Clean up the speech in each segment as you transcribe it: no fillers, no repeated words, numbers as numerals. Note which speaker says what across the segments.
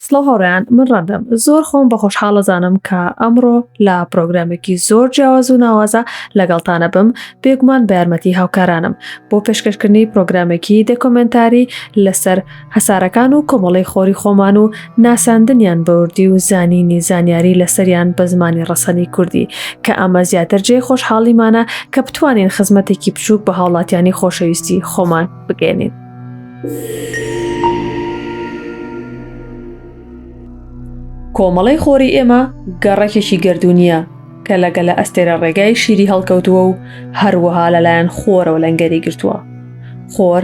Speaker 1: سڵاو هاوڕێیان من ڕەندەم زۆر خۆم بە خۆشحاڵ ئەزانم کە ئەمڕۆ لە پرۆگرامێکی زۆر جیاواز و ناوازە لەگەڵتانە بم بێگومان بە یارمەتی هاوکارانم بۆ پێشکەشکردنی پرۆگرامێکی دێکۆمێنتاری لەسەر هەسارەکان و کۆمەڵەی خۆری خۆمان و ناساندنیان بە وردی و زانینی زانیاری لەسەریان بە زمانی ڕەسەنی کوردی کە ئەمە زیاتر جێی خۆشحاڵیمانە کە بتوانین خزمەتێکی بچووک بە هاوڵاتیانی خۆشەویستی خۆمان بگەێنین. کۆمەڵەی خۆری ئێمە گەڕەکێکی گەردوونییە کە لە گەلە ئەستێرە ڕێگای شیری هەڵکەوتووە و هەروەها لەلایەن خۆرەوە لەنگەری گرتووە. خۆر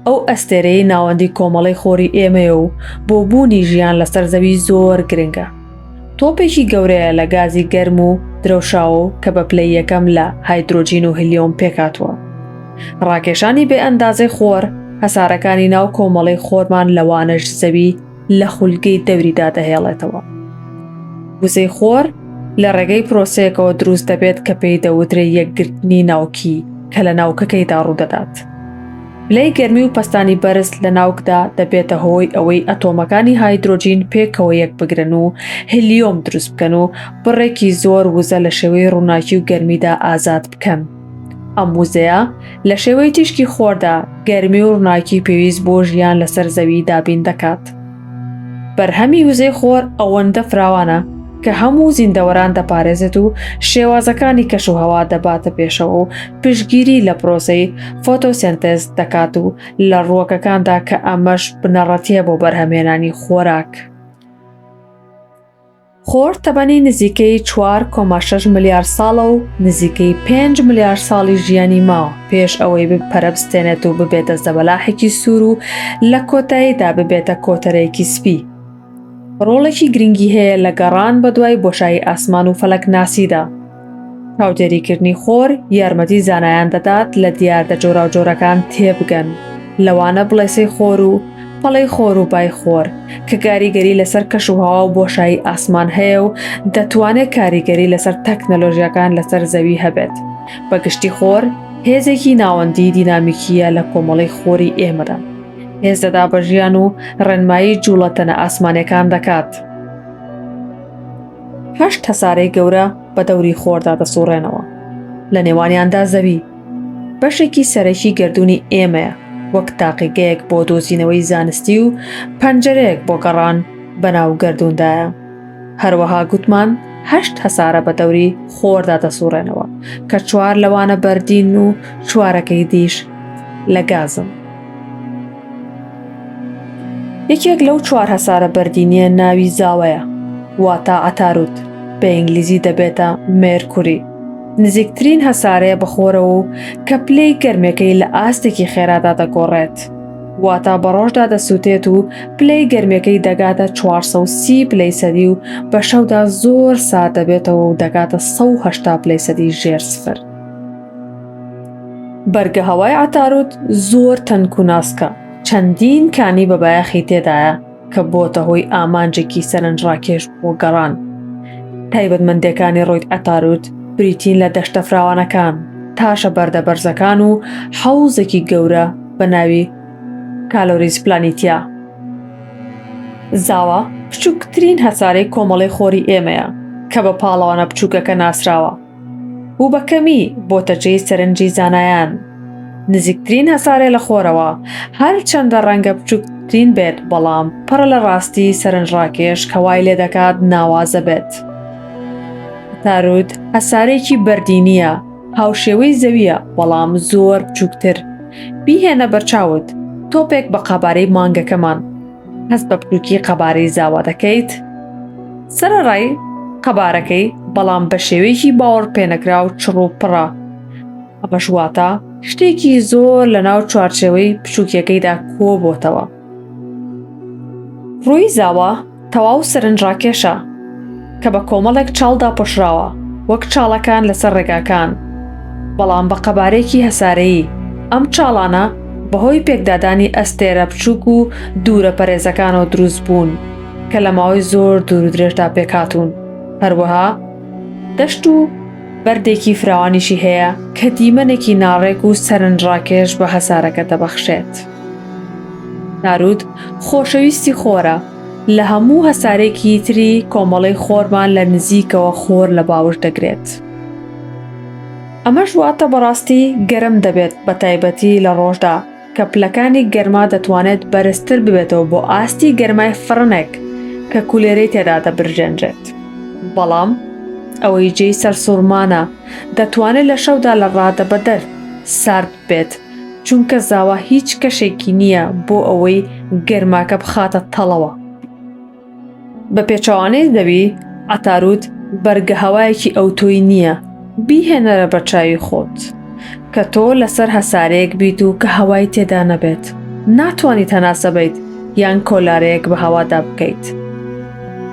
Speaker 1: ئەو ئەستێرەی ناوەندی کۆمەڵەی خۆری ئێمەیە و بۆ بوونی ژیان لەسەر زەوی زۆر گرنگە. تۆپێکی گەورەیە لە گازی گەرم و درەوشاوە کە بە پلەی یەکەم لە هایدرۆجین و هلیۆم پێکهاتووە. ڕاکێشانی بێ ئەندازەی خۆر، هەسارەکانی ناو کۆمەڵەی خۆرمان لەوانەش زەوی لە خولگەی دەوریدا دەهێڵێتەوە. وزەی خۆر لە ڕێگەی پرۆسەیەکەوە دروست دەبێت کە پێی دەوترێ یەکگرتنی ناوکی کە لە ناوکەکەیدا ڕوودەدات. پلەی گەرمی و پەستانی بەرز لە ناوکدا دەبێتە هۆی ئەوەی ئەتۆمەکانی هایدرۆجین پێکەوە یەکبگرن و هلیۆم دروست بکەن و بڕێکی زۆر وزە لە شێوەی ڕووناکی و گەرمیدا ئازاد بکەن. ئەم وزەیە لە شێوەی تیشکی خۆردا گەرمی و ڕووناکی پێویست بۆ ژیان لەسەر زەوی دابین دەکات. بەرهەمی وزەی خۆر ئەوەندە فراوانە کە هەموو زیندەوەران دەپارێزێت و شێوازەکانی کەشوهەوا دەباتە پێشەوە و پشتگیری لە پرۆسەی فۆتۆسێنتێز دەکات و لە ڕووەکەکاندا کە ئەمەش بنەڕەتییە بۆ بەرهەمهێنانی خۆراک. خۆر تەمەنی نزیکەی 4.6 ملیار ساڵە و نزیکەی 5 ملیار ساڵی ژیانی ماوە پێش ئەوەی پەرەبستێنێت و ببێتە زەبەلاحێکی سوور و لە کۆتاییدا ببێتە کۆتەرەیەکی سپی. ڕۆڵێکی گرنگی هەیە لە گەڕان بەدوای بۆشایی ئاسمان و فەلەکناسیدا. چاودێریکردنی خۆر یارمەتی زانایان دەدات لە دیاردە جۆراوجۆرەکان تێبگەن، لەوانە بڵێسەی خۆر و پەڵەی خۆر و بای خۆر، کە کاریگەری لەسەر کەشوهەوا و بۆشایی ئاسمان هەیە و دەتوانێت کاریگەری لەسەر تەکنەلۆژیاکان لەسەر زەوی هەبێت. بە گشتی خۆر هێزێکی ناوەندی دینامیکییە لە کۆمەڵەی خۆری ئێمەدا. هێز دەدا بە ژیان و ڕێنمایی جووڵە تەنە ئاسمانیەکان دەکات. هەشت هەسارەی گەورە بە دەوری خۆردا دەسوڕێنەوە، لە نێوانیاندا زەوی، بەشێکی سەرەکی گەردوونی ئێمەیە، وەک تاقیگەیەک بۆ دۆزینەوەی زانستی و پەنجەرەیەک بۆ گەڕان بەناو گەردووندایە. هەروەها گوتمان هەشت هەسارە بە دەوری خۆردا دەسوڕێنەوە، کە چوار لەوانە بەردین و چوارەکەی دیش لە گازن. یەکێک لەو چوار هەسارە بەردینییە ناوی زاوەیە، واتا عەتاروت، بە ئینگلیزی دەبێتە مێرکوری، نزیکترین هەسارەیە بە خۆرەوە و کە پلەی گەرمیەکەی لە ئاستێکی خێرادا دەگۆڕێت، واتا بە ڕۆژدا دەسووتێت و پلەی گەرمیەکەی دەگاتە 430 پلەی سەدی و بە شەودا زۆر سارد دەبێتەوە و دەگاتە 180 پلەی سەدی ژێر سفر. بەرگەهەوای عەتاروت زۆر تەنک و ناسکە، چەندین کانی بە بایەخی تێدایە کە بۆتە هۆی ئامانجێکی سەرنجڕاکێش بۆ گەڕان. تایبەتمەندییەکانی ڕۆید عەتاروت بریتین لە دەشتە فراوانەکان، تاشە بەردە بەرزەکان و حەوزێکی گەورە بە ناوی کالۆریس پلانیتیا. زاوا بچووکترین هەسارەی کۆمەڵەی خۆری ئێمەیە کە بە پاڵەوانە بچووکەکە ناسراوە. و بە کەمی بۆتە جێی سەرنجی زانایان. نزیکترین هەسارەیە لە خۆرەوە، هەرچەندە ڕەنگە بچووکترین بێت بەڵام پڕە لە ڕاستی سەرنجڕاکێش کە وای لێدەکات ناوازە بێت. عەتاروت هەسارەیەکی بەردینییە، هاوشێوەی زەوییە بەڵام زۆر بچووکتر. بیهێنە بەرچاوت، تۆپێک بە قەبارەی مانگەکەمان. هەست بە بچووکی قەبارەی زاوا دەکەیت؟ سەرەڕای قەبارەکەی، بەڵام بە شێوەیەکی باوەڕپێنەکراو چڕ و پڕە، ئەمەش واتە شتێکی زۆر لەناو چوارچێوەی بچووکیەکەیدا کۆبۆتەوە. ڕووی زاوا تەواو سەرنجڕاکێشە، کە بە کۆمەڵێک چاڵ داپۆشراوە، وەک چاڵەکان لەسەر ڕێگاکان، بەڵام بە قەبارەیەکی هەسارەیی، ئەم چاڵانە بەهۆی پێکدادانی ئەستێرە بچووک و دوورە پەرێزەکانەوە دروست بوون کە لە ماوەی زۆر دوورودرێژدا پێکهاتوون، هەروەها دەشت و بەردێکی فراوانیشی هەیە کە دیمەنێکی ناڕێک و سەرنجڕاکێش بە هەسارەکە دەبەخشێت. ناروت خۆشەویستی خۆرە. لە هەموو هەسارەیەکی تری کۆمەڵەی خۆرمان لە نزیکەوە خۆر لە باوەش دەگرێت. ئەمەش واتە بەڕاستی گەرم دەبێت بە تایبەتی لە ڕۆژدا کە پلەکانی گەرما دەتوانێت بەرزتر ببێتەوە بۆ ئاستی گەرمای فڕنێک کە کولێرەی تێدا دەبرژێنرێت. بەڵام ئەوەی جێی سەرسوڕمانە دەتوانێت لە شەودا لە ڕادەبەدەر سارد بێت چونکە زاوا هیچ کەشێکی نییە بۆ ئەوەی گەرماکە بخاتە تەڵەوە. بە پێچەوانەی زەوی، عەتاروت بەرگە هەوایەکی ئەوتۆی نییە، بیهێنەرە بەرچاوی خۆت کە تۆ لەسەر هەسارەیەک بیت و کە هەوای تێدا نەبێت، ناتوانیت هەناسە بەیت یان کۆلارەیەک بە هەوادا بکەیت.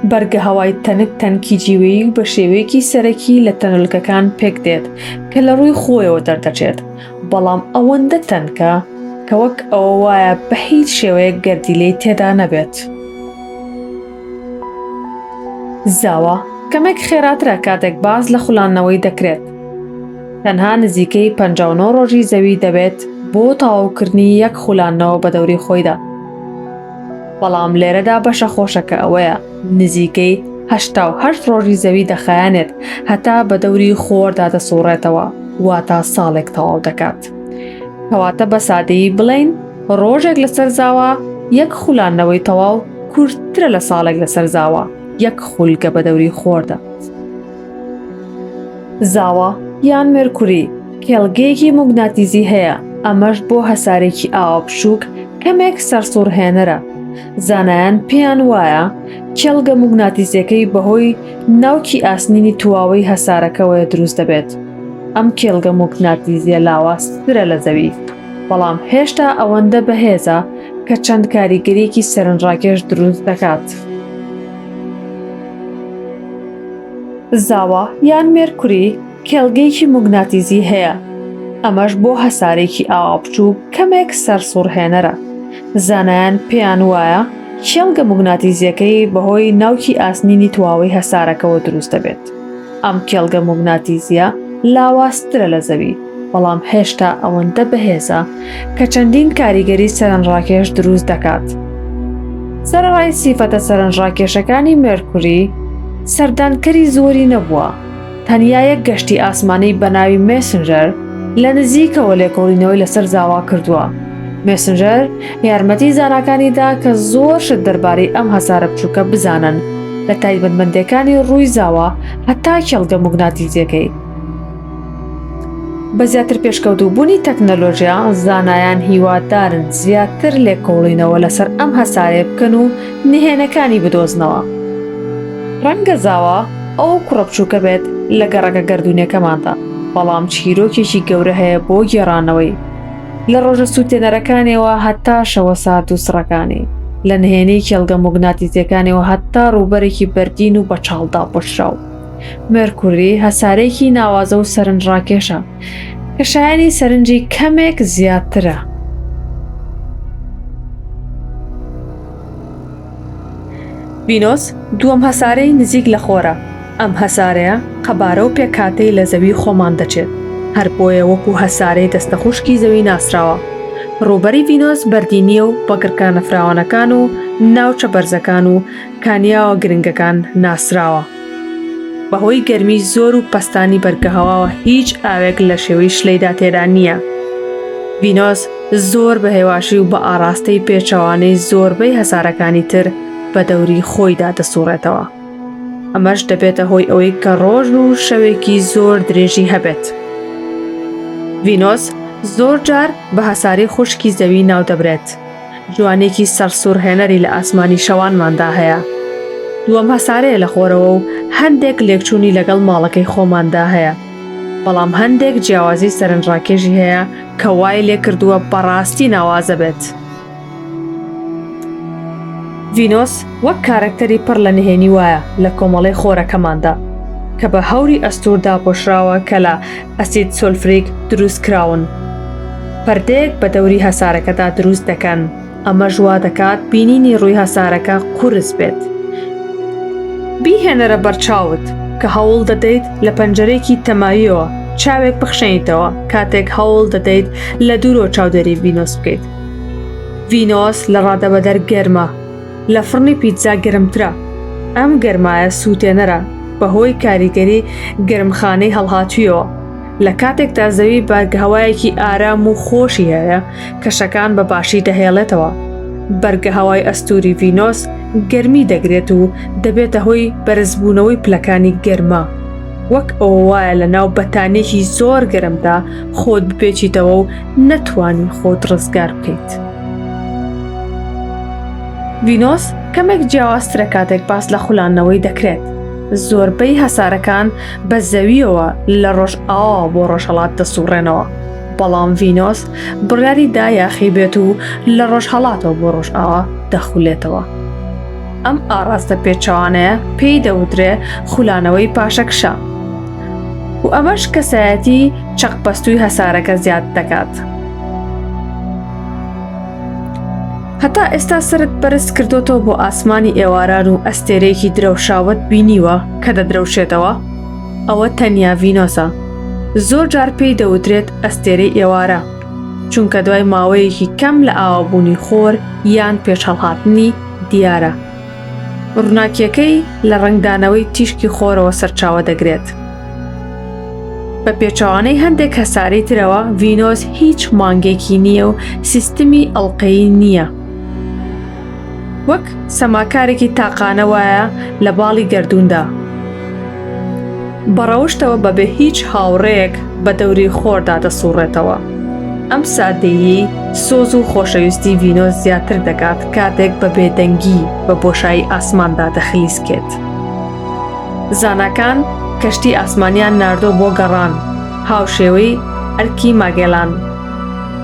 Speaker 1: بەرگە هەوای تەنک تەنکی جیوەیی و بە شێوەیەکی سەرەکی لە تەنۆلکەکان پێکدێت کە لە ڕووی خۆیەوە دەردەچێت، بەڵام ئەوەندە تەنکە کە وەک ئەوە وایە بە هیچ شێوەیەک گەردیلەی تێدا نەبێت. زاوا کەمێک خێراترە کاتێک باس لە خولاندنەوەی دەکرێت. تەنها نزیکەی 59 ڕۆژی زەوی دەبێت بۆ تەواوکردنی یەک خولاندنەوە بە دەوری خۆیدا. بەڵام لێرەدا بەشە خۆشەکە ئەوەیە نزیکەی 88 ڕۆژی زەوی دەخایەنێت هەتا بە دەوری خۆردا دەسوڕێتەوە واتا ساڵێک تەواو دەکات. کەواتە بە سادەیی بڵێین ڕۆژێک لەسەر زاوا یەک خولاندنەوەی تەواو کورتترە لە ساڵێک لەسەر زاوا یەک خولگە بە دەوری خۆردا. زاوا یان مێرکوری کێڵگەیەکی موگناتیزی هەیە، ئەمەش بۆ هەسارێکی ئاوا بچووک کەمێک سەرسوڕهێنەرە. زانایان پێیان وایە کێڵگە موگناتیزیەکەی بەهۆی ناوکی ئاسنینی تواوەی هەسارەکەوەیە دروست دەبێت. ئەم کێڵگە موگناتیزیە لاوازترە لە زەوی، بەڵام هێشتا ئەوەندە بەهێزە کە چەند کاریگەریەکی سەرنجڕاکێش دروست دەکات. زاوا یان مێرکوری کێڵگەیەکی موگناتیزی هەیە، ئەمەش بۆ هەسارەیەکی ئاوا بچووک کەمێک سەرسوڕهێنەرە. زانایان پێیان وایە کێڵگە موگناتیزیەکەی بەهۆی ناوکی ئاسنینی تواوەی هەسارەکەوە دروست دەبێت. ئەم کێڵگە موگناتیزیە لاوازترە لە زەوی، بەڵام هێشتا ئەوەندە بەهێزە کە چەندین کاریگەری سەرنجڕاکێش دروست دەکات. سەرەڕای سیفەتە سەرنجڕاکێشەکانی مێرکوری، سەردانکەری زۆری نەبووە، تەنیا یەک گەشتی ئاسمانی بە ناوی مێسنجەر لە نزیکەوە لێکۆڵینەوەی لەسەر زاوا کردووە. مێسنجەر یارمەتی زاناکانی دا کە زۆر شت دەربارەی ئەم هەسارە بچووکە بزانن، لە تایبەتمەندییەکانی ڕووی زاوا هەتا کێڵگە موگناتیزییەکەی. بە زیاتر پێشکەوتووبوونی تەکنەلۆژیا، زانایان هیوادارن زیاتر لێکۆڵینەوە لەسەر ئەم هەسارەیە بکەن و نهێنەکانی بدۆزنەوە. ڕەنگە زاوا ئەو کوڕە بچووکە بێت لە گەڕەکە گەردوونیەکەماندا، بەڵام چیرۆکێکی گەورە هەیە بۆ گێڕانەوەی، لە ڕۆژە سووتێنەرەکانیەوە هەتا شەوە سارد و سڕەکانی، لە نهێنی کێڵگە موگناتیزیەکانیەوە هەتا ڕووبەرێکی بەردین و بە چاڵ داپۆشراو. مێرکوری هەسارەیەکی ناوازە و سەرنجڕاکێشە کە شایەنی سەرنجی کەمێک زیاترە. ڤینۆس دووەم هەسارەی نزیک لە خۆرە، ئەم هەسارەیە قەبارە و پێکهاتەی لە زەوی خۆمان دەچێت، هەر بۆیە وەکو هەسارەی دەستەخوشکی زەوی ناسراوە. ڕووبەری ڤینۆس بەردینییە و بە گڕکانە فراوانەکان و ناوچە بەرزەکان و کانیاوە گرنگەکان ناسراوە. بەهۆی گەرمی زۆر و پەستانی بەرگەهەواوە هیچ ئاوێک لە شێوەی شلەیدا تێدا نییە. ڤینۆس زۆر بە هێواشی و بە ئاڕاستەی پێچەوانەی زۆربەی هەسارەکانی تر بە دەوری خۆیدا دەسوڕێتەوە. ئەمەش دەبێتە هۆی ئەوەی کە ڕۆژ و شەوێکی زۆر درێژی هەبێت. ڤینۆس زۆر جار بە هەسارەی خوشکی زەوی ناودەبرێت. جوانیەکی سەرسوڕهێنەری لە ئاسمانی شەوانماندا هەیە. دووەم هەسارەیە لە خۆرەوە و هەندێک لێکچوونی لەگەڵ ماڵەکەی خۆماندا هەیە. بەڵام هەندێک جیاوازی سەرنجڕاکێشی هەیە کە وای لێکردووە بەڕاستی ناوازە بێت. ڤینۆس وەک کارەکتەری پڕ لە نهێنی وایە لە کۆمەڵەی خۆرەکەماندا، کە بە هەوری ئەستوور داپۆشراوە کە لە ئەسید سۆلفریک دروست کراون، پەردەیەک بە دەوری هەسارەکەدا دروست دەکەن، ئەمەش وا دەکات بینینی ڕووی هەسارەکە قورس بێت. بیهێنەرە بەرچاوت کە هەوڵ دەدەیت لە پەنجەرەیەکی تەماوییەوە چاوێک بخشێنیتەوە کاتێک هەوڵ دەدەیت لە دوورەوە چاودێری ڤینۆس بکەیت. ڤینۆس لە ڕادەبەدەر گەرمە. لە فڕنی پیتزا گەرمترە. ئەم گەرمایە سووتێنەرە بەهۆی کاریگەری گەرمخانەی هەڵهاتوویەوە. لە کاتێکدا زەوی بارگەهەوایەکی ئارام و خۆشی هەیە، کەشەکان بە باشی دەهێڵێتەوە. بەرگەهەوای ئەستووری ڤینۆس گەرمی دەگرێت و دەبێتە هۆی بەرزبوونەوەی پلەکانی گەرما. وەک ئەوە وایە لە ناو بەتانییەکی زۆر گەرمدا خۆت بپێچیتەوە و نەتوانی خۆت ڕزگار بکەیت. ڤینۆس کەمێک جیاوازترە کاتێک باس لە خولاندنەوەی دەکرێت. زۆربەی هەسارەکان بە زەوییەوە لە ڕۆژئاواوە بۆ ڕۆژهەڵات دەسوڕێنەوە، بەڵام ڤینۆس بڕیاری دا یاخی بێت و لە ڕۆژهەڵاتەوە بۆ ڕۆژئاوا دەخولێتەوە. ئەم ئاڕاستە پێچەوانەیە پێی دەوترێ خولانەوەی پاشەکشە و ئەمەش کەسایەتی چەقبەستووی هەسارەکە زیاد دەکات. هەتا ئێستا سەرت بەرز کردۆتەوە بۆ ئاسمانی ئێواران و ئەستێرەیەکی درەوشاوەت بینیوە کە دەدرەوشێتەوە؟ ئەوە تەنیا ڤینۆسە. زۆر جار پێی دەوترێت ئەستێرەی ئێوارە، چونکە دوای ماوەیەکی کەم لە ئاوابوونی خۆر یان پێش هەڵهاتنی دیارە. ڕووناکییەکەی لە ڕەنگدانەوەی تیشکی خۆرەوە سەرچاوە دەگرێت. بە پێچەوانەی هەندێک هەسارەی ترەوە، ڤینۆس هیچ مانگێکی نییە و سیستمی ئەڵقەیی نییە. وەک سەماکارێکی تاقانە وایە لە باڵی گەردووندا. بە ڕەوشتەوە بەبێ هیچ هاوڕێیەک بە دەوری خۆردا دەسوڕێتەوە. ئەم سادەییەی سۆز و خۆشەویستی ڤینۆس زیاتر دەکات کاتێک بە بێدەنگی بە بۆشایی ئاسماندا دەخلیسکێت. زاناکان کەشتی ئاسمانیان ناردووە بۆ گەڕان هاوشێوەی ئەرکی ماگێلان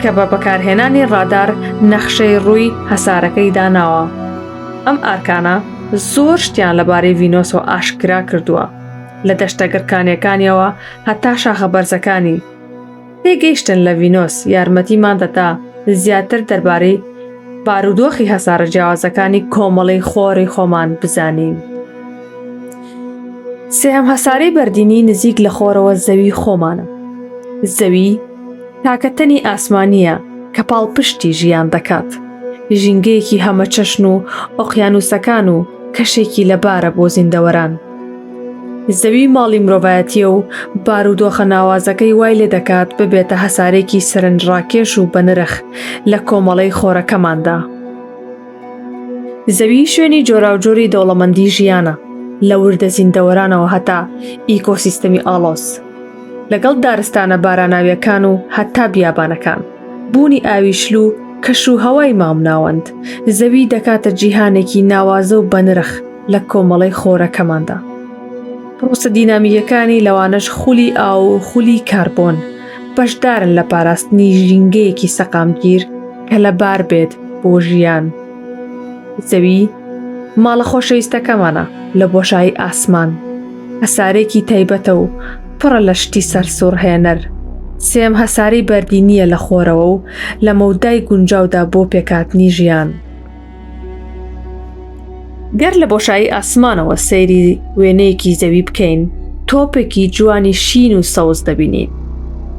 Speaker 1: کە بە بەکارهێنانی ڕادار نەخشەی ڕووی هەسارەکەی داناوە. ئەم ئارکانە زۆر شتیان لەبارەی ڤینۆسەوە ئاشکرا کردووە، لە دەشتە گڕکانییەکانیەوە هەتا شاخە بەرزەکانی. تێگەیشتن لە ڤینۆس یارمەتیمان دەدا زیاتر دەربارەی بارودۆخی هەسارە جیاوازەکانی کۆمەڵەی خۆری خۆمان بزانین. سێهەم هەسارەی بەردینی نزیک لە خۆرەوە زەوی خۆمانە. زەوی تاکە تەنی ئاسمانییە کە پاڵپشتی ژیان دەکات. ژینگەیەکی هەمەچەشن و ئۆقیانووسەکان و کەشێکی لەبارە بۆ زیندەوەران. زەوی ماڵی مرۆڤایەتییە و بارودۆخە ناوازەکەی وای لێدەکات ببێتە هەسارێکی سەرنجڕاکێش و بەنرخ لە کۆمەڵەی خۆرەکەماندا. زەوی شوێنی جۆراوجۆری دەوڵەمەندی ژیانە، لە وردە زیندەوەرانەوە هەتا ئیکۆسیستەمی ئاڵۆز، لەگەڵ دارستانە باراناوییەکان و هەتا بیابانەکان. بوونی ئاوی شل و کەش و هەوای مامناوەند، زەوی دەکاتە جیهانێکی ناوازە و بەنرخ لە کۆمەڵەی خۆرەکەماندا. پرۆسە دینامیکەکانی لەوانەش خولی ئاو و خولی کاربۆن، بەشدارن لە پاراستنی ژینگەیەکی سەقامگیر کە لەبار بێت بۆ ژیان. زەوی ماڵە خۆشەویستەکەمانە لە بۆشایی ئاسمان. هەسارەیەکی تایبەتە و پڕە لە شتی سەرسوڕهێنەر. سێیەم هەسارەی بەردینییە لە خۆرەوە و لە مەودای گونجاودا بۆ پێکهاتنی ژیان. گەر لە بۆشایی ئاسمانەوە سەیری وێنەیەکی زەوی بکەین، تۆپێکی جوانی شین و سەوز دەبینین.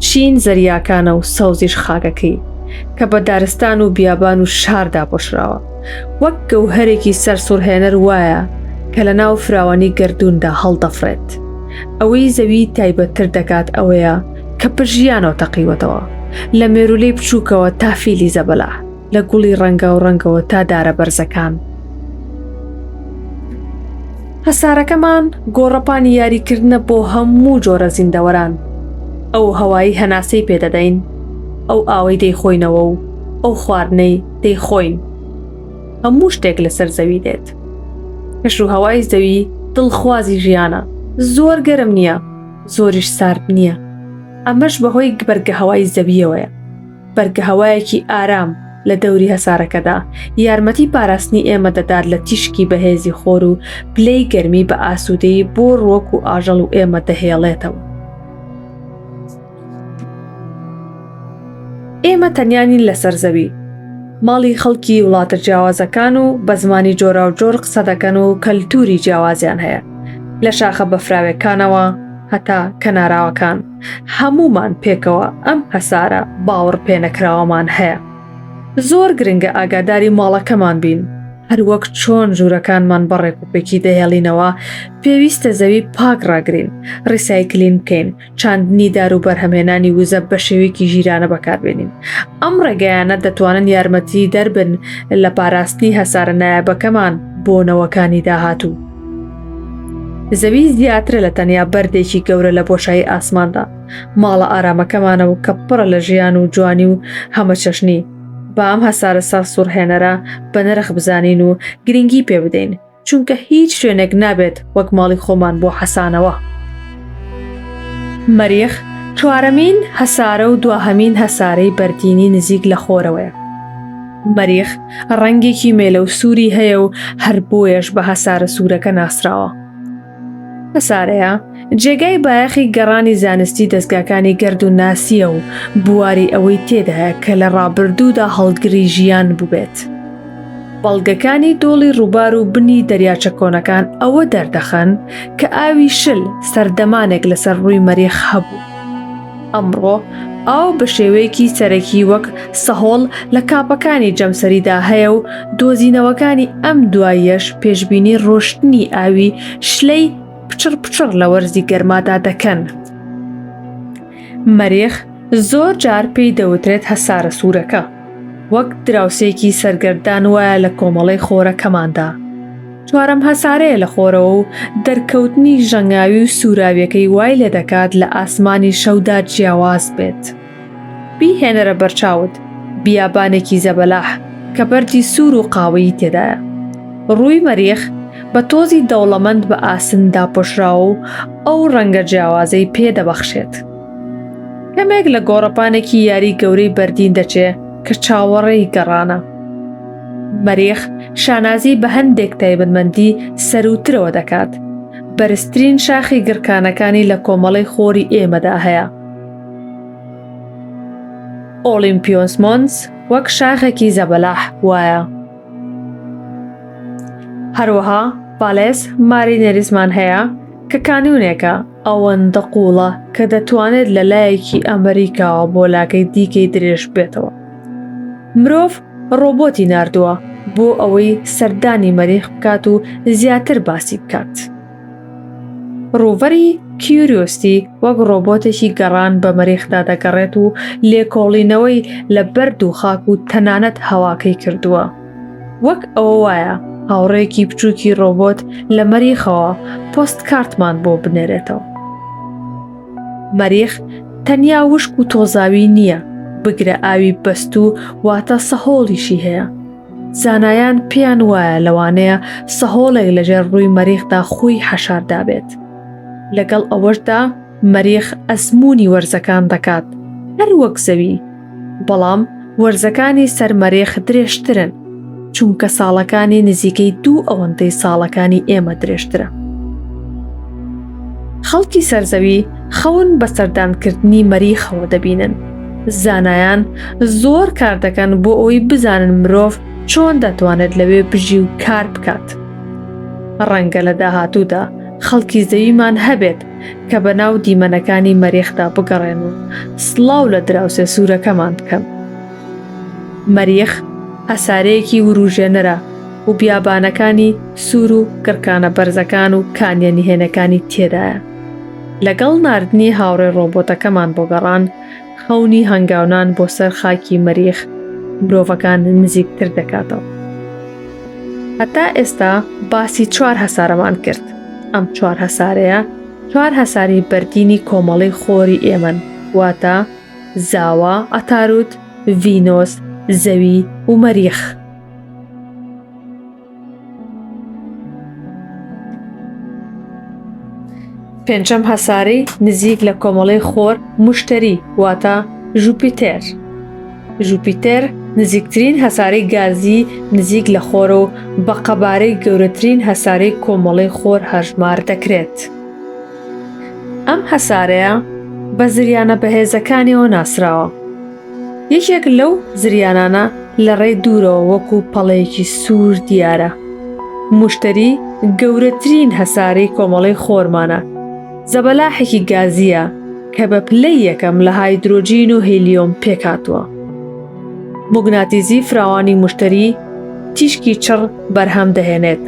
Speaker 1: شین زەریاکانە و سەوزیش خاکەکەی، کە بە دارستان و بیابان و شار داپۆشراوە. وەک گەوهەرێکی سەرسوڕهێنەر وایە کە لە ناو فراوانی گەردووندا هەڵدەفڕێت. ئەوەی زەوی تایبەتتر دەکات ئەوەیە کە بە ژیانەوە تەقیوەتەوە، لە مێروولەی بچووکەوە تا فیلی زەبەلاح. لە گوڵی ڕەنگاوڕەنگەوە تا دارە بەرزەکان. هەسارەکەمان گۆڕەپانی یاریکردنە بۆ هەموو جۆرە زیندەوەران. ئەو هەوایی هەناسەی پێدەدەین، ئەو ئاوەی دەیخۆینەوە و ئەو خواردنەی دەیخۆین. هەموو شتێک لەسەر زەوی دێت. کەش و هەوای زەوی دڵخوازی ژیانە. زۆر گەرم نییە، زۆریش سارد نییە. ئەمەش بەهۆی بەرگەهەوای زەوییەوەیە. بەرگەهەوایەکی ئارام لە دەوری هەسارەکەدا یارمەتی پاراستنی ئێمە دەدات لە تیشکی بەهێزی خۆر و پلەی گەرمی بە ئاسوودەیی بۆ ڕووەک و ئاژەڵ و ئێمە دەهێڵێتەوە. ئێمە تەنیا نین لەسەر زەوی. ماڵی خەڵکی وڵاتە جیاوازەکان و بە زمانی جۆراوجۆر قسە دەکەن و کەلتووری جیاوازیان هەیە، لە شاخە بەفراوێکانەوە هەتا کەناراوەکان. هەموومان پێکەوە ئەم هەسارە باوەڕپێنەکراوەمان هەیە. زۆر گرنگە ئاگاداری ماڵەکەمان بین. هەروەک چۆن ژوورەکانمان بە ڕێکوپێکی دەهێڵینەوە، پێویستە زەوی پاک ڕاگرین، ڕیسایکلین بکەین، چاندنی دار و بەرهەمهێنانی وزە بە شێوەیەکی ژیرانە بەکاربێنین. ئەم ڕێگایانە دەتوانن یارمەتیدەر بن لە پاراستنی هەسارە نایابەکەمان بۆ نەوەکانی داهاتوو. زەوی زیاترە لە تەنیا بەردێکی گەورە لە بۆشایی ئاسماندا. ماڵە ئارامەکەمانە و کە پڕە لە ژیان و جوانی و هەمەچەشنی. با ئەم هەسارە سەرسوڕهێنەرە بە نرخ بزانین و گرنگی پێ بدەین، چونکە هیچ شوێنێک نابێت وەک ماڵی خۆمان بۆ حەسانەوە. مەریخ چوارەمین هەسارە و دواهەمین هەسارەی بەردینی نزیک لە خۆرەوەیە. مەریخ ڕەنگێکی مێلە و سووری هەیە و هەر بۆیەش بە هەسارە سوورەکە ناسراوە. هەسارەیە جێگای بایەخی گەڕانی زانستی دەزگاکانی گەردوونناسییە و بواری ئەوەی تێدایە کە لە ڕابردوودا هەڵگری ژیان بووبێت. بەڵگەکانی دۆڵی ڕووبار و بنی دەریاچە کۆنەکان ئەوە دەردەخەن کە ئاوی شل سەردەمانێک لەسەر ڕووی مەریخ هەبوو. ئەمڕۆ ئاو بە شێوەیەکی سەرەکی وەک سەهۆڵ لە کاپەکانی جەمسەریدا هەیە و دۆزینەوەکانی ئەم دواییەش پێشبینی ڕۆشتنی ئاوی شلەی پچڕ پچڕ لە وەرزی گەرمادا دەکەن. مەریخ زۆر جار پێی دەوترێت هەسارە سوورەکە، وەک دراوسێکی سەرگەردان وایە لە کۆمەڵەی خۆرەکەماندا. چوارەم هەسارەیە لە خۆرەوە و دەرکەوتنی ژەنگاوی و سووراویەکەی وای لێدەکات لە ئاسمانی شەودا جیاواز بێت. بیهێنەرە بەرچاوت بیابانێکی زەبەلاح کە بەردی سوور و قاوەیی تێدایە. ڕووی مەریخ بە تۆزی دەوڵەمەند بە ئاسن داپۆشراوە و ئەو ڕەنگە جیاوازەی پێ دەبەخشێت. کەمێک لە گۆڕەپانێکی یاری گەورەی بەردین دەچێ کە چاوەڕێی گەڕانە. مەریخ شانازی بە هەندێک تایبەتمەندی سەرووترەوە دەکات. بەرزترین شاخی گڕکانەکانی لە کۆمەڵەی خۆری ئێمەدا هەیە. ئۆڵیمپیۆس مۆنس وەک شاخێکی زەبەلاح وایە. هەروەها ڤالێس مارینێریسمان هەیە کە کانیونێکە ئەوەندە قووڵە کە دەتوانێت لە لایەکی ئەمریکاوە بۆ لاکەی دیکەی درێژ بێتەوە. مرۆڤ ڕۆبۆتی ناردووە بۆ ئەوەی سەردانی مەریخ بکات و زیاتر باسی بکات. ڕۆڤەری کیوریۆستی وەک ڕۆبۆتێکی گەڕان بە مەریخدا دەگەڕێت و لێکۆڵینەوەی لە بەرد و خاک و تەنانەت هەواکەی کردووە. وەک ئەوە وایە هاوڕێیەکی بچووکی ڕۆبۆت لە مەریخەوە پۆستکارتمان بۆ بنێرێتەوە. مەریخ تەنیا وشک و تۆزاوی نییە، بگرە ئاوی بەستوو واتە سەهۆڵیشی هەیە. زانایان پێیان وایە لەوانەیە سەهۆڵێک لەژێر ڕووی مەریخدا خۆی حەشار دابێت. لەگەڵ ئەوەشدا مەریخ ئەزموونی وەرزەکان دەکات هەر وەک زەوی، بەڵام وەرزەکانی سەر مەریخ درێژترن، چونکە ساڵەکانی نزیکەی دوو ئەوەندەی ساڵەکانی ئێمە درێژترە. خەڵکی سەرزەوی خەون بە سەردانکردنی مەریخەوە دەبینن. زانایان زۆر کار دەکەن بۆ ئەوەی بزانن مرۆڤ چۆن دەتوانێت لەوێ بژی و کار بکات. ڕەنگە لە داهاتوودا خەڵکی زەویمان هەبێت کە بەناو دیمەنەکانی مەریخدا بگەڕێن و سڵاو لە دراوسێ سوورەکەمان بکەن. مەریخ هەسارەیەکی وروژێنەرە و بیابانەکانی سوور و گڕکانە بەرزەکان و کانیە نهێنەکانی تێدایە. لەگەڵ ناردنی هاوڕێ ڕۆبۆتەکەمان بۆ گەڕان، خەونی هەنگاونان بۆ سەر خاکی مەریخ مرۆڤەکان نزیکتر دەکاتەوە. هەتا ئێستا باسی چوار هەسارەمان کرد. ئەم چوار هەسارەیە چوار هەساری بەردینی کۆمەڵەی خۆری ئێمەن، واتە زاوا، عەتاروت، ڤینۆس، زەوی و مەریخ. پێنجەم هەسارەی نزیک لە کۆمەڵەی خۆر موشتەری واتە ژوپیتێر. ژوپیتێر نزیکترین هەسارەی گازی نزیک لە خۆرە و بە قەبارەی گەورەترین هەسارەی کۆمەڵەی خۆر هەژمار دەکرێت. ئەم هەسارەیە بە زریانە بەهێزەکانیەوە ناسراوە. یەکێک لەو زریانانە لە ڕێی دوورەوە وەکو پەڵەیەکی سوور دیارە. موشتەری گەورەترین هەسارەی کۆمەڵەی خۆرمانە، زەبەلاحێکی گازییە کە بە پلەی یەکەم لە هایدرۆجین و هیلیۆم پێکهاتووە. موگناتیزی فراوانی موشتەری. تیشکی چڕ بەرهەم دەهێنێت.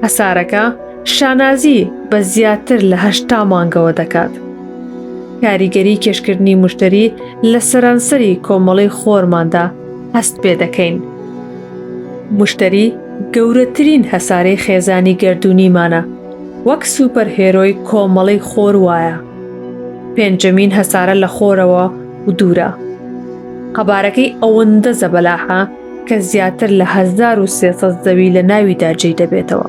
Speaker 1: هەسارەکە شانازی بە زیاتر لە 80 مانگەوە دەکات. کاریگەری کێشکردنی مشتری لە سەرانسەری کۆمەڵەی خۆرماندا هەست پێ دەکەین. مشتری گەورەترین هەسارەی خێزانی گەردوونیمانە، وەک superhero ی کۆمەڵەی خۆر وایە. پێنجەمین هەسارە لە خۆرەوە و دوورە. قەبارەکەی ئەوەندە زەبەلاحە کە زیاتر لە 1300 زەوی لە ناویدا جێی دەبێتەوە.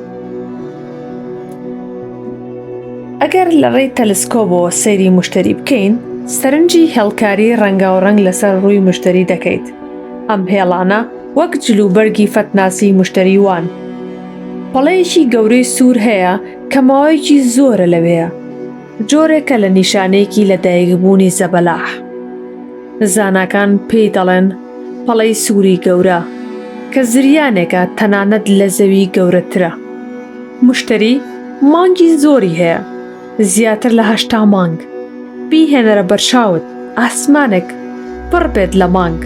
Speaker 1: ئەگەر لە ڕێی تەلسکۆبەوە سەیری مشتری بکەین، سەرنجی هێڵکاری ڕەنگاوڕەنگ لەسەر ڕووی مشتری دەکەیت. ئەم هێڵانە وەک جلوبەرگی فەتناسی مشتری وان. پەڵەیەکی گەورەی سوور هەیە کە ماوەیەکی زۆرە لەوێیە. جۆرێکە لە نیشانەیەکی لەدایکبوونی زەبەلاح. زاناکان پێی دەڵێن پەڵەی سووری گەورە، کە زریانێکە تەنانەت لە زەوی گەورەترە. مشتری مانگی زۆری هەیە، زیاتر لە 80 مانگ. بیهێنەرە بەرچاوت ئاسمانێک پڕ بێت لە مانگ.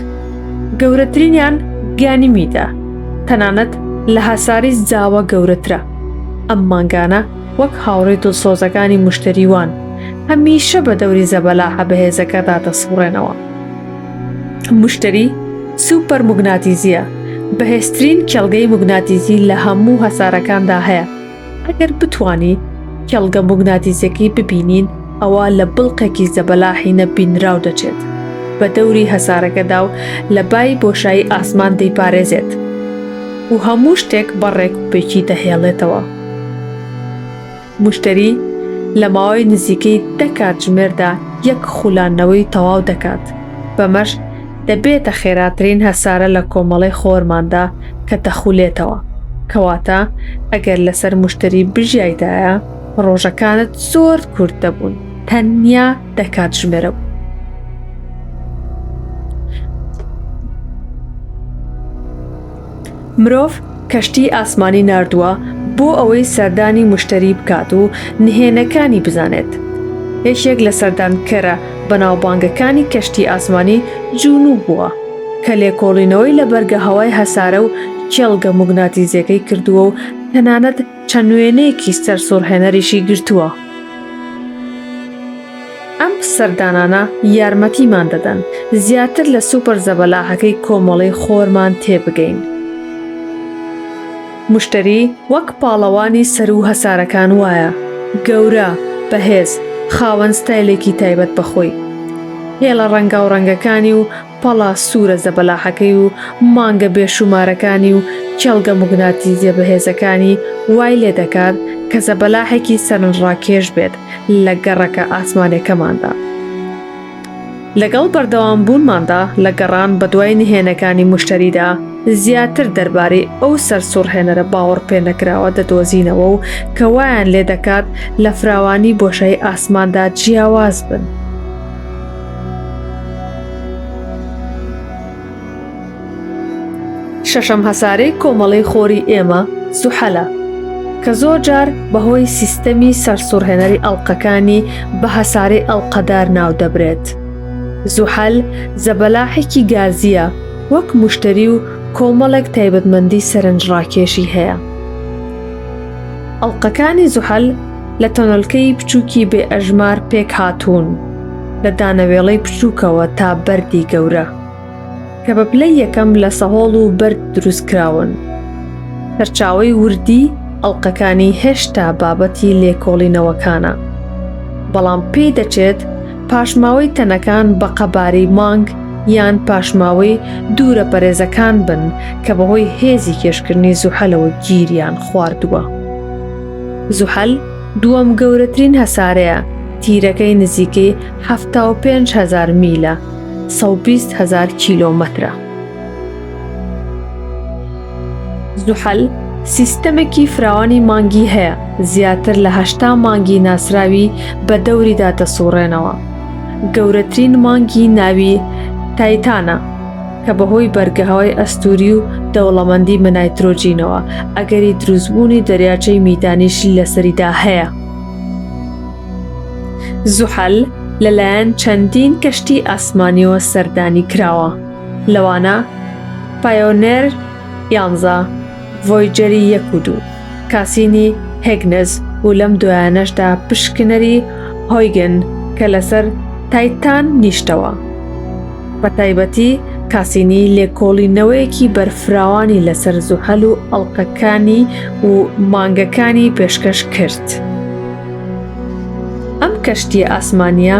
Speaker 1: گەورەترینیان گانیمیدە، تەنانەت لە هەسارەی زاوە گەورەترە. ئەم مانگانە وەک هاوڕێی دڵسۆزەکانی مشتری وان، هەمیشە بە دەوری زەبەلاحە بەهێزەکەدا دەسوڕێنەوە. مشتری سوپەر موگناتیزییە، بەهێزترین کێڵگەی موگناتیزی لە هەموو هەسارەکاندا هەیە. ئەگەر بتوانی کێڵگە موگناتیزیەکەی ببینین ئەوا لە بڵقێکی زەبەلاحی نەبینراو دەچێت بە دەوری هەسارەکەدا و لە بای بۆشایی ئاسمان دەیپارێزێت و هەموو شتێک بە ڕێکوپێکی دەهێڵێتەوە. موشتەری لە ماوەی نزیکەی دە کاتژمێردا یەک خولاندنەوەی تەواو دەکات، بەمەش دەبێتە خێراترین هەسارە لە کۆمەڵەی خۆرماندا کە دەخولێتەوە، کەواتە ئەگەر لەسەر موشتەری بژیایتایە ڕۆژەکانت زۆر کورت دەبوون، تەنیا دە کاتژمێرە بوو. مرۆڤ کەشتی ئاسمانی ناردووە بۆ ئەوەی سەردانی مشتەری بکات و نهێنەکانی بزانێت. یەکێک لە سەردانکەرە بەناوبانگەکانی کەشتی ئاسمانی جونو بووە، کە لێکۆڵینەوەی لە بەرگەهەوای هەسارە و کێڵگە موگناتیزیەکەی کردووە و تەنانەت چەند وێنەیەکی سەرسوڕهێنەریشی گرتووە. ئەم سەردانانە یارمەتیمان دەدەن زیاتر لە سوپەر زەبەلاحەکەی کۆمەڵەی خۆرمان تێبگەین. مشتەری وەک پاڵەوانی سەروو هەسارەکان وایە، گەورە، بەهێز، خاوەن ستایلێکی تایبەت بە خۆی. هێڵە ڕەنگاوڕەنگەکانی و پەڵە سوورە زەبەلاحەکەی و مانگە بێشوومارەکانی و کێڵگە موگناتیزیە بەهێزەکانی وای لێدەکات کە زەبەلاحێکی سەرنجڕاکێش بێت لە گەڕەکە ئاسمانیەکەماندا. لەگەڵ بەردەوامبوونماندا لە گەڕان بەدوای نهێنەکانی موشتەریدا، زیاتر دەربارەی ئەو سەرسوڕهێنەرە باوەڕپێنەکراوە دەدۆزینەوە و کە وایان لێدەکات لە فراوانی بۆشایی ئاسماندا جیاواز بن. شەشەم هەسارەی کۆمەڵەی خۆری ئێمە زوحەلە، کە زۆرجار بەهۆی سیستەمی سەرسوڕهێنەری ئەڵقەکانی بە هەسارەی ئەڵقەدار ناودەبرێت. زوحەل زەبەلاحێکی گازییە وەک موشتەری و کۆمەڵێک تایبەتمەندی سەرنجڕاکێشی هەیە. ئەڵقەکانی زوحەل لە تەنۆلکەی بچووکی بێ ئەژمار پێکهاتوون، لە دانەوێڵەی بچووکەوە تا بەردی گەورە، کە بە پلەی یەکەم لە سەهۆڵ و بەرد دروستکراون. سەرچاوەی وردی ئەڵقەکانی هێشتا بابەتی لێکۆڵینەوەکانە، بەڵام پێی دەچێت پاشماوەی تەنەکان بە قەبارەی مانگ یان پاشماوەی دوورەپەرێزەکان بن کە بەهۆی هێزی کێشکردنی زوحەلەوە گیریان خواردووە. زوحەل دووەم گەورەترین هەسارەیە، تیرەکەی نزیکەی 75 هەزار میلە، 120 هەزار کیلۆمەترە. زوحەل سیستەمێکی فراوانی مانگی هەیە، زیاتر لە 80 مانگی ناسراوی بە دەوریدا دەسوڕێنەوە. گەورەترین مانگی ناوی تایتانە، کە بەهۆی بەرگەهەوای ئەستووری و دەوڵەمەندی بە نایترۆجینەوە، ئەگەری دروستبوونی دەریاچەی میتانیشی لەسەریدا هەیە. زوحەل لەلایەن چەندین کەشتی ئاسمانییەوە سەردانی کراوە، لەوانە پایۆنێر. یانزە، ڤۆیجەری یەک و دوو، کاسینی هێگنز و لەم دوایانەشدا پشکنەری هۆیگن کە لەسەر تایتان نیشتەوە. بە تایبەتی کاسینی لێکۆڵینەوەیەکی بەرفراوانی لەسەر زوحەل و ئەڵقەکانی و مانگەکانی پێشکەش کرد. ئەم کەشتییە ئاسمانییە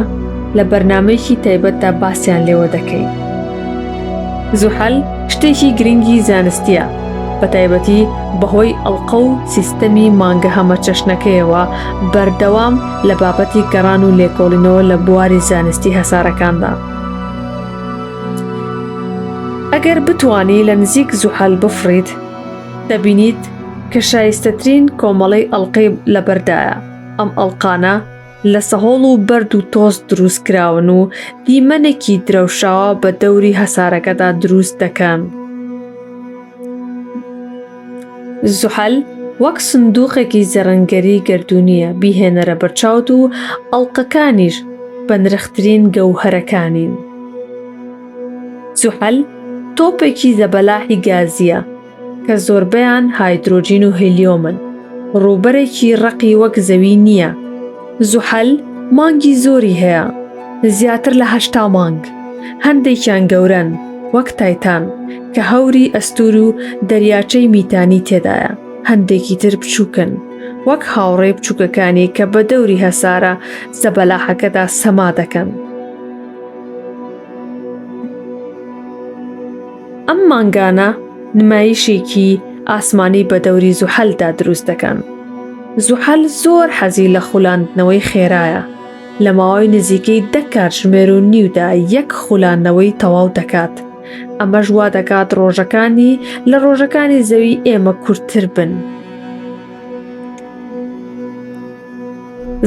Speaker 1: لە بەرنامەیەکی تایبەتدا باسیان لێوە دەکەین. زوحەل شتێکی گرنگی زانستییە، بەتایبەتی بەهۆی ئەڵقە و سیستەمی مانگە هەمەچەشنەکەیەوە بەردەوام لە بابەتی گەڕان و لێکۆڵینەوە لە بواری زانستی هەسارەکاندا. ئەگەر بتوانی لە نزیک زوحەل بفڕیت، دەبینیت کە شایستەترین کۆمەڵەی ئەڵقەی لەبەردایە، ئەم ئەڵقانە لە سەهۆڵ و بەرد و تۆز دروست کراون و دیمەنێکی درەوشاوە بە دەوری هەسارەکەدا دروست دەکەن. زوحەل وەک سندوقێکی زەڕنگەری گەردوونییە، بیهێنەرە بەرچاوت و ئەڵقەکانیش بەنرخترین گەوهەرەکانین. زوحەل تۆپێکی زەبەلاحی گازییە کە زۆربەیان هایدرۆجین و هێلیۆمن، ڕووبەرێکی ڕەقی وەک زەوی نییە. زوحەل مانگی زۆری هەیە، زیاتر لە 80 مانگ، هەندێکیان گەورەن وەک تایتان کە هەوری ئەستوور و دەریاچەی میتانی تێدایە، هەندێکی تر بچووکن وەک هاوڕێ بچووکەکانی کە بە دەوری هەسارە زەبەلاحەکەدا سەما دەکەن. ئەم مانگانە نمایشێکی ئاسمانی بە دەوری زوحەلدا دروست دەکەن. زوحەل زۆر حەزی لە خولاندنەوەی خێرایە، لە ماوەی نزیکەی دە کاتژمێر و نیودا یەک خولاندنەوەی تەواو دەکات، ئەمەش وا دەکات ڕۆژەکانی لە ڕۆژەکانی زەوی ئێمە کورتتر بن.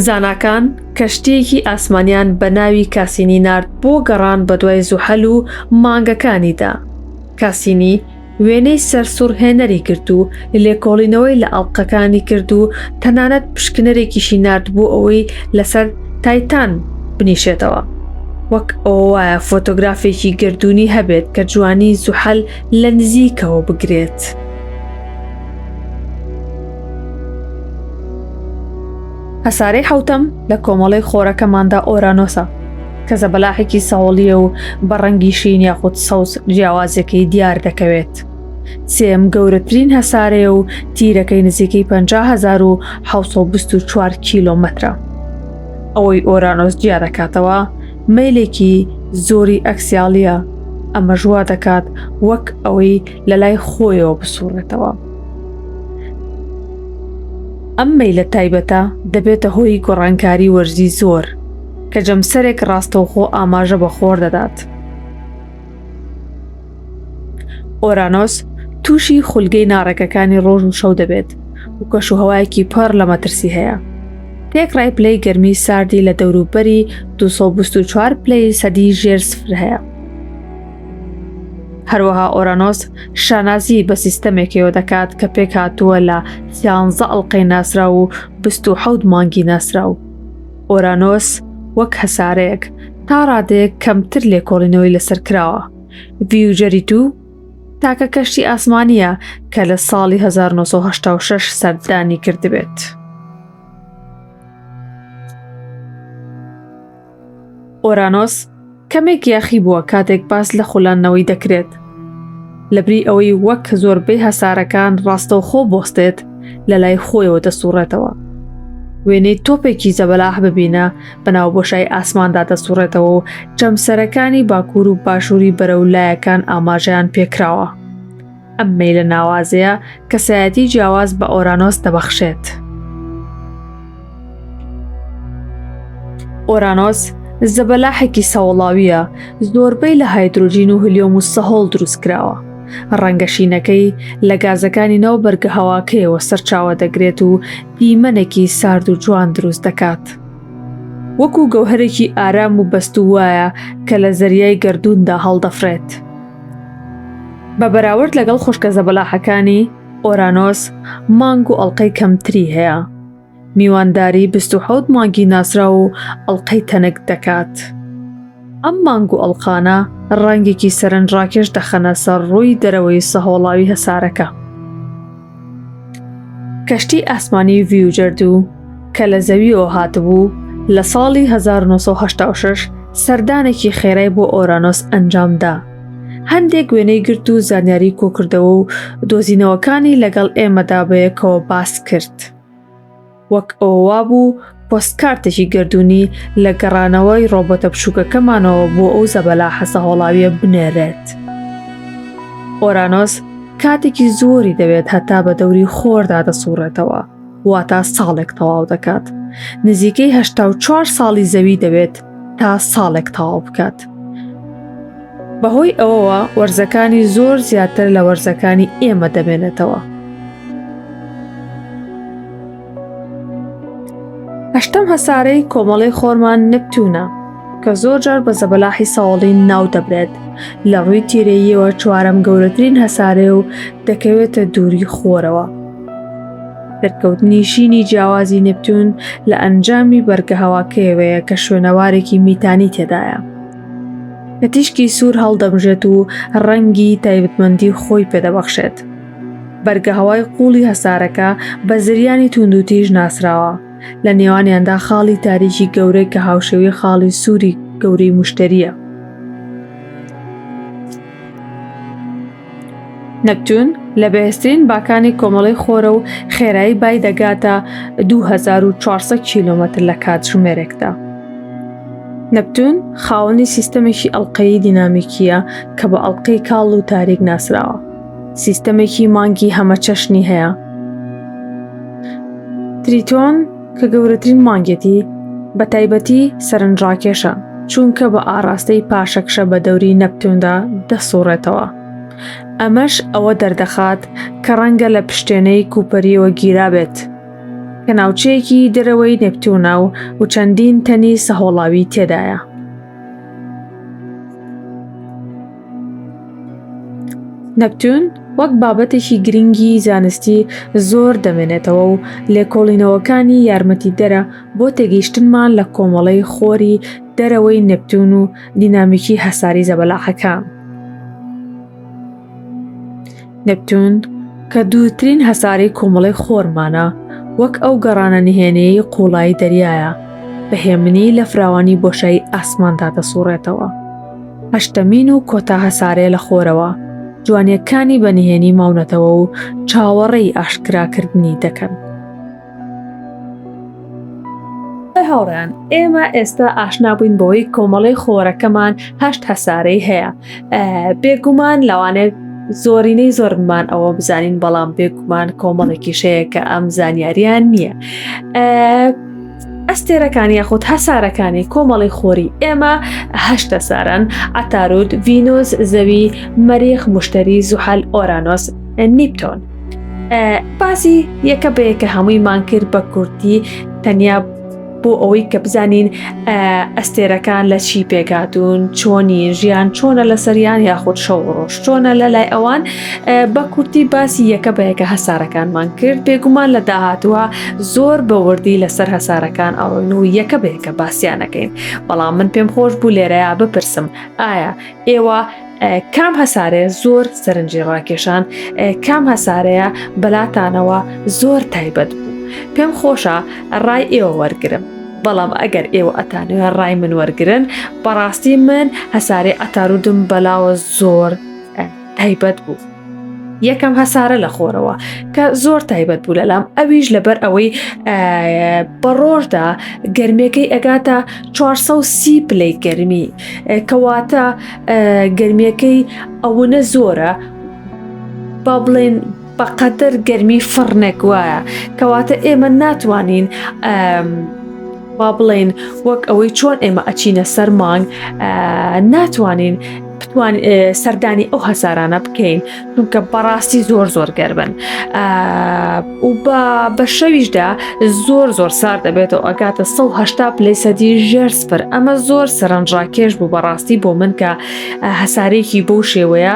Speaker 1: زاناکان کەشتییەکی ئاسمانیان بە ناوی کاسینی نارد بۆ گەڕان بەدوای زوحەل و مانگەکانیدا. کاسینی وێنەی سەرسوڕهێنەری گرت و لێکۆڵینەوەی لە ئەڵقەکانی کرد و تەنانەت پشکنەرێکیشی نارد بۆ ئەوەی لەسەر تایتان بنیشێتەوە. وەک ئەوە وایە فۆتۆگرافێکی گەردوونی هەبێت کە جوانی زوحەل لە نزیکەوە بگرێت. هەسارەی حەوتەم لە کۆمەڵەی خۆرەکەماندا ئۆرانۆسە کە زەبەلاحێکی سەوڵییە و بە ڕەنگی شین یاخود سەوز جیاوازیەکەی دیار دەکەوێت. سێیەم گەورەترین هەسارەیە و تیرەکەی نزیکەی 50724 کیلۆمەترە. ئەوەی ئۆرانۆس جیا دەکاتەوە مەیلێکی زۆری ئەکسیاڵییە، ئەمەش وا دەکات وەک ئەوەی لەلای خۆیەوە بسوڕێتەوە. ئەم مەیلە تایبەتە دەبێتە هۆی گۆڕانکاری وەرزی زۆر، کە جەمسەرێک ڕاستەوخۆ ئاماژە بە خۆر دەدات. ئۆرانۆس تووشی خولگەی ناڕێکەکانی ڕۆژ و شەو دەبێت و کەشوهەوایەکی پڕ لە مەترسی هەیە. تێکڕای پلەی گەرمی ساردی لە دەوروبەری 224 پلەی سەدی ژێر سفر هەیە. هەروەها ئۆرانۆس شانازی بە سیستەمێکەوە دەکات کە پێکهاتووە لە سیانزە ئەڵقەی ناسراو و 27 مانگی ناسراو. ئۆرانۆس وەک هەسارەیەک تا ڕادەیەک کەمتر لێکۆڵینەوەی لەسەر کراوە. ڤیوجەری دوو تاکە کەشتی ئاسمانییە کە لە ساڵی 1986 سەردانی کردبێت. ئۆرانۆس کەمێک یاخی بووە کاتێک باس لە خولاندنەوەی دەکرێت. لەبری ئەوەی وەک زۆربەی هەسارەکان ڕاستەوخۆ بوەستێت، لەلای خۆیەوە دەسوڕێتەوە. وێنەی تۆپێکی زەبەلاح ببینە بەناو بۆشای ئاسماندا دەسوڕێتەوە و جەمسەرەکانی باکوور و باشووری بەرەو لایەکان ئاماژەیان پێکراوە. ئەم مەیلە ناوازەیە کەسایەتی جیاواز بە ئۆرانۆس دەبەخشێت. ئۆرانۆس زەبەلاحێکی سەوڵاوییە، زۆربەی لە هایدرۆجین و هلیۆم و سەهۆڵ دروست کراوە. ڕەنگە شینەکەی لە گازەکانی ناو بەرگەهەواکەیەوە سەرچاوە دەگرێت و دیمەنێکی سارد و جوان دروست دەکات. وەکو گەوهەرێکی ئارام و بەستوو وایە کە لە زەریای گەردووندا هەڵدەفرێت. بە بەراورد لەگەڵ خوشکە زەبەلاحەکانی، ئۆرانۆس مانگ و ئەڵقەی کەمتری هەیە. میوانداری 27 مانگی ناسراو و ئەڵقەی تەنک دەکات. ئەم مانگ و ئەڵقانە ڕەنگێکی سەرنجڕاکێش دەخەنە سەر ڕووی دەرەوەی سەهۆڵاوی هەسارەکە. کەشتی ئاسمانی ڤیوجەر دوو کە لە زەویەوە هاتبوو، لە ساڵی 1986 سەردانێکی خێرای بۆ ئۆرانۆس ئەنجام دا. هەندێک وێنەی گرت و زانیاری کۆکردەوە و دۆزینەوەکانی لەگەڵ ئێمەدا بەیەکەوە باس کرد. وەک ئەوە وابوو پۆستکارتێکی گەردوونی لە گەڕانەوەی ڕۆبۆتە بچووکەکەمانەوە بۆ ئەو زەبەلاحە سەهۆڵاوییە بنێرێت. ئۆرانۆس کاتێکی زۆری دەوێت هەتا بە دەوری خۆردا دەسوڕێتەوە، واتا ساڵێک تەواو دەکات. نزیکەی 84 ساڵی زەوی دەوێت تا ساڵێک تەواو بکات. بەهۆی ئەوەوە وەرزەکانی زۆر زیاتر لە وەرزەکانی ئێمە دەمێنێتەوە. هەشتەم هەسارەی کۆمەڵەی خۆرمان نەپتونە کە زۆر جار بە زەبەلاحی سەوڵین ناو دەبرێت لە ڕووی تیرەییەوە چوارەم گەورەترین هەسارەیە و دەکەوێتە دووری خۆرەوە. دەرکەوتنی شینی جیاوازی نەپتون لە ئەنجامی بەرگەهەواکەیەوەیە کە شوێنەوارێکی میتانی تێدایە. کە تیشکی سوور هەڵدەمژێت و ڕەنگی تایبەتمەندی خۆی پێدەبەخشێت. بەرگەهەوای قووڵی هەسارەکە بە زریانی توندوتیژ ناسراوە، لە نێوانیاندا خاڵی تاریکی گەورە کە هاوشێوەی خاڵی سووری گەورەی موشتەرییە. نەپتون لە بەهێزترین باکانی کۆمەڵەی خۆرە و خێرایی بای دەگاتە 2400 کیلۆمەتر لە کاتژمێرێکدا. نەپتون خاوەنی سیستەمێکی ئەڵقەیی دینامیکییە کە بە ئەڵقەی کاڵ و تاریک ناسراوە. سیستەمێکی مانگی هەمەچەشنی هەیە. تریتۆن کە گەورەترین مانگێتی، بە تایبەتی سەرنجڕاکێشە، چونکە بە ئاڕاستەی پاشەکشە بە دەوری نەپتوندا دەسوڕێتەوە. ئەمەش ئەوە دەردەخات کە ڕەنگە لە پشتێنەی کوپەرییەوە گیرابێت، کە ناوچەیەکی دەرەوەی نەپتونە و چەندین تەنی سەهۆڵاوی تێدایە. نەپتون وەک بابەتێکی گرنگی زانستی زۆر دەمێنێتەوە و لێکۆڵینەوەکانی یارمەتیدەرە بۆ تێگەیشتنمان لە کۆمەڵەی خۆری دەرەوەی نەپتون و دینامیکی هەساری زەبەلاحەکان. نەپتون کە دوورترین هەسارەی کۆمەڵەی خۆرمانە، وەک ئەو گەڕانە نهێنییەی قووڵایی دەریایە، بە هێمنی لە فراوانی بۆشایی ئاسماندا دەسوڕێتەوە. هەشتەمین و کۆتا هەسارەیە لە خۆرەوە، جوانییەکانی بە نهێنی ماونەتەوە و چاوەڕێی ئاشکراکردنی دەکەن. هاوڕێیان ئێمە ئێستا ئاشنا بووین بەوەی کۆمەڵەی خۆرەکەمان هەشت هەسارەی هەیە بێگومان لەوانێت زۆرینەی زۆرمان ئەوە بزانین بەڵام بێگومان کۆمەڵێکیش هەیە کە ئەم زانیاریان نییە. ئەستێرەکان یاخود هەسارەکانی کۆمەڵی خۆری ئێمە هەشتە سارن عەتارود ڤینۆس زەوی مەریخ مشتری زوحەل ئۆرانۆس نیپتۆن باسی یەکە بە یەکە هەموویمان کرد بە کورتی تەنیا بۆ ئەوەی کە بزانین ئەستێرەکان لە چی پێکاتون چۆنی ژیان چۆنە لەسەریان یاخود شەو ڕۆژ چۆنە لە لای ئەوان بە کورتی باسی یەکە بە یەکە هەسارەکانمان کرد بێگومان لە داهاتووە زۆر بە وردی لەسەر هەسارەکان ئەڕۆین و یەکە بە یەکە باسیانەکەین بەڵام من پێم خۆش بوو لێرەیە بپرسم ئایا ئێوە کام هەسارەیە زۆر سەرنجی ڕاکێشان کام هەسارەیە بەلاتانەوە زۆر تایبەت بوو پێم خۆشە ڕای ئێوە وەرگرم بەڵام ئەگەر ئێوە ئەتانەوێ ڕای من وەرگرن بەڕاستی من هەسارەی عەتارودم بەلاوە زۆر تایبەت بوو یەکەم هەسارە لە خۆرەوە کە زۆر تایبەت بوو لەلام ئەویش لەبەر ئەوەی بە ڕۆژدا گەرمیەکەی ئەگاتە 430 پلەی گەرمی کەواتە گەرمیەکەی ئەوەنە زۆرە با بڵێن بەقەدەر گەرمی فڕنێک وایە کەواتە ئێمە ناتوانین با بڵێن وەک ئەوەی چۆن ئێمە ئەچینە سەر مانگ ناتوانین بتوان سەردانی ئەو هەسارانە بکەین چونکە بەڕاستی زۆر زۆر گەربن و بە بە شەویشدا زۆر زۆر سارد دەبێتەوە ئەگاتە 1970 پلەی سەدی ژێر سفر ئەمە زۆر سەرنجڕاکێش بوو بەڕاستی بۆ من کە هەسارێکی بەو شێوەیە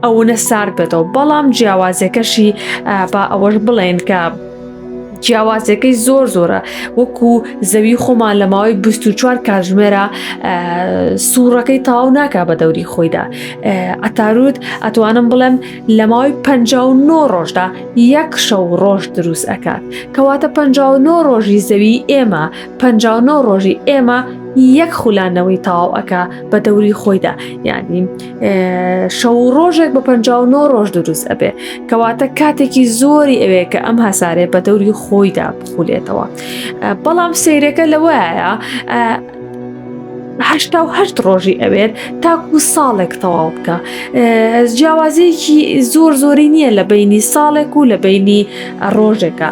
Speaker 1: ئەوەنە سارد بێتەوە بەڵام جیاوازەکەشی با ئەوەش بڵێن کە. جیاوازەکەی زۆر زۆرە وەکو زەوی خۆمان لە ماوەی 24 کاتژمێرە سوڕەکەی تەواو ناکا بە دەوری خۆیدا ئەتاروت ئەتوانم بڵێم لە ماوەی 59 ڕۆژدا یەک شەو ڕۆژ دروست ئەکات کەواتە 59 ڕۆژی زەوی ئێمە 59 ڕۆژی ئێمە یەک خولانەوەی تەواو ئەکا بە دەوری خۆیدا یعنی شەو ڕۆژێک بە 59 ڕۆژ دروست ئەبێ کەواتە کاتێکی زۆری ئەوێ کە ئەم هەسارێ بە دەوری خۆیدا بخولێتەوە بەڵام سیرەکە لەوەیە هەشت ڕۆژی ئەوێت تاکو ساڵێک تەواو بکە جیاوازیەکی زۆر زۆری نییە لە بینی ساڵێک و لە بینی ڕۆژێکە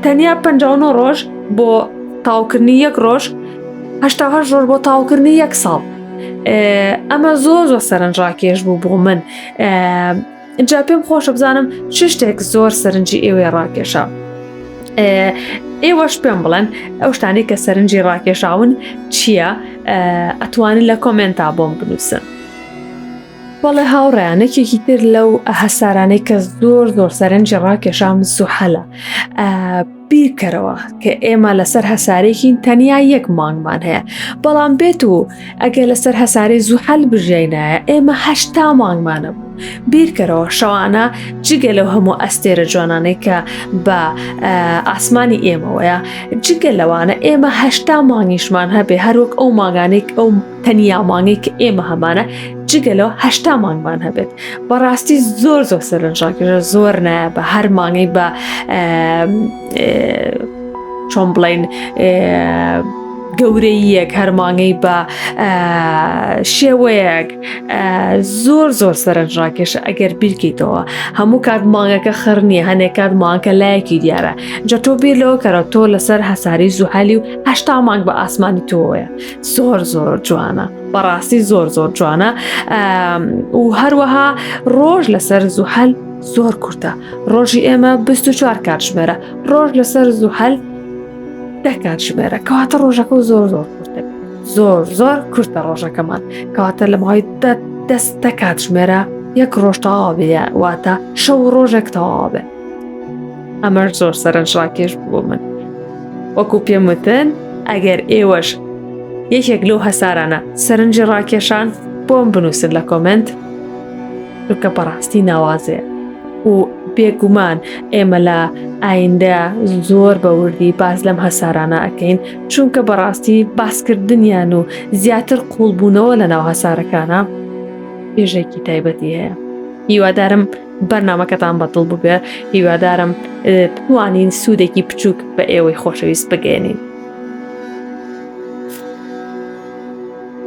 Speaker 1: تەنیا 59 ڕۆژ بۆ تاوکردنی یەک ڕۆژ 88 ڕۆژ بۆ تاوکردنی یەک ساڵ ئەمە زۆر زۆر سەرنجڕاکێش بوو بۆ من جا پێم خۆشە بزانم چ شتێک زۆر سەرنجی ئێوەی ڕاکێشا ئێوەش پێم بڵێن ئەو شتانەی کە سەرنجی ڕاکێشاون چییە ئەتوانن لە کۆمێنتا بۆم بنووسن. بەڵێ هاوڕێیان یەکێکی تر لەو هەسارانەی کە زۆر زۆر سەرنجی ڕاکێشام زوحەلە بیرکەرەوە کە ئێمە لەسەر هەسارێکین تەنیا یەک مانگمان هەیە بەڵام بێت و ئەگەر لەسەر هەسارەی زوحەل بژیاینایە ئێمە هەشتا مانگمانە بوو بیرکەرەوە شەوانە جگە لەو هەموو ئەستێرە جوانانەی کە بە ئاسمانی ئێمەوەیە جگە لەوانە ئێمە هەشتا مانگیشمان هەبێ هەروەک ئەو مانگانێک ئەو تەنیا مانگێک کە ئێمە هەمانە جگە لەوە هەشتا مانگمان هەبێت بەڕاستی زۆر زۆر سەرنجڕاکێشە زۆر نایە بە هەر مانگەی بە چۆن بڵین گەورەیەک هەر مانگەی بە شێوەیەک زۆر زۆر سەرنجڕاکێشە ئەگەر بیرکەیتەوە هەموو کات مانگەکە خڕ نییە هەنێک کات مانگەکە لایەکی دیارە جا تۆ بیر لەوە کەرە تۆ لەسەر هەساری زوحالی و هەشتا مانگ بە ئاسمانی تۆوەیە زۆر زۆر جوانە بەڕاستی زۆر زۆر جوانە و هەروەها ڕۆژ لەسەر زوحەل زۆر کورتە ڕۆژی ئێمە 24 کاتژمێرە ڕۆژ لەسەر زوحەل دە کاتژمێرە کەواتە ڕۆژەکە و زۆر زۆر کورتە زۆر زۆر کورتە ڕۆژەکەمان کەواتە لە ماوەی دەست دە کاتژمێرە یەک ڕۆژ تەواو بێ واتە شەو ڕۆژێک تەواو بێ ئەمەش زۆر سەرنجڕاکێش بوو من وەکو پێم وتن ئەگەر ئێوەش یەکێک لەو هەسارانە سەرنجی ڕاکێشان بۆم بنووسن لە کۆمنت چونکە بەڕاستی ناوازەیە و بێگومان ئێمە لە ئایندە زۆر بە وردی باس لەم هەسارانە ئەکەین چونکە بەڕاستی باسکردنیان و زیاتر قوڵبوونەوە لە ناو هەسارەکانە پێژێکی تایبەتی هەیە هیوادارم بەرنمەکەتان بەدڵ ببێ هیوادارم بتوانین سوودێکی بچووک بە ئێوەی خۆشەویست بگەێنین.